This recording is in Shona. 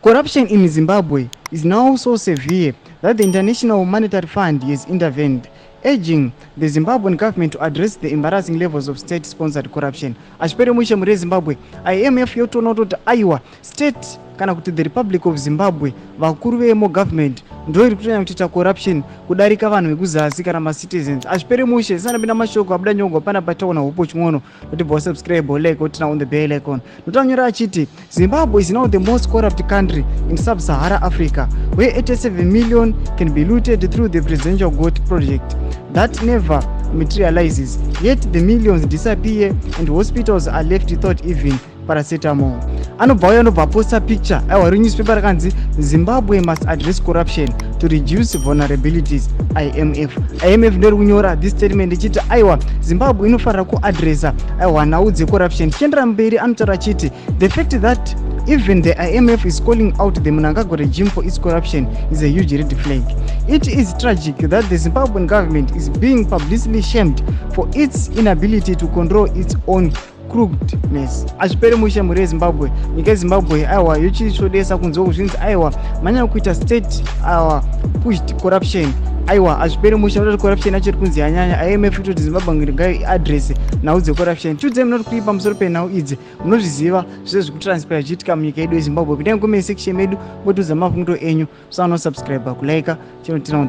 Corruption in Zimbabwe is now so severe that the International Monetary Fund has intervened, urging the Zimbabwean government to address the embarrassing levels of state-sponsored corruption. Hazvipere mushe muri Zimbabwe. IMF yotoona kutoti aiwa, state kana kuti the Republic of Zimbabwe, vakuru vemo government ndo iri kutonyanya kutoita corruption kudarika vanhu vekuzasi kana macitizens. Hazvipere mushe. Sanapinda mashoko abuda nyogwa pana pataona Hopo Chin'ono notibva wasubscribe, like, oturn on the bell icon. Notanyora achiti Zimbabwe is now the most corrupt country in Sub-Sahara Africa, where 87 million can be looted through the presidential goat project that never materializes, yet the millions disappear and hospitals are left without even paracetamol. Anobva uyo anobva aposta picture, aiwa, renewspaper rakanzi "Zimbabwe must address corruption to reduce vulnerabilities, IMF". IMF ndori kunyora this statement ichiti aiwa, Zimbabwe inofanira kuadresa, aiwa, nhau dzecorruption. Tichiendera mberi, anotaura achiti the fact that even the IMF is calling out the Mnangagwa regime for its corruption is a huge red flag. It is tragic that the Zimbabwean government is being publicly shamed for its inability to control its own crookedness. Hazviperi mushe mhuri yeZimbabwe. Nyika yeZimbabwe, aiwa, yochitsvodesa kunze kuzvinzi aiwa, manyanya kuita state, aiwa, pushed corruption. Aiwa, hazviperi mushe. Kuti corruption yacho iri kunzi yanyanya, IMF itoti Zimbabwe ngaiadrese nhau dzecorruption. Tiudzei munoti kuri pamusoro penhau idzi. Munozviziva zvese zvekutranspire zvichiitika munyika yedu yeZimbabwe. Kudai comment section medu motiudza mafungiro enyu. Musanosubscribe, kulike channel.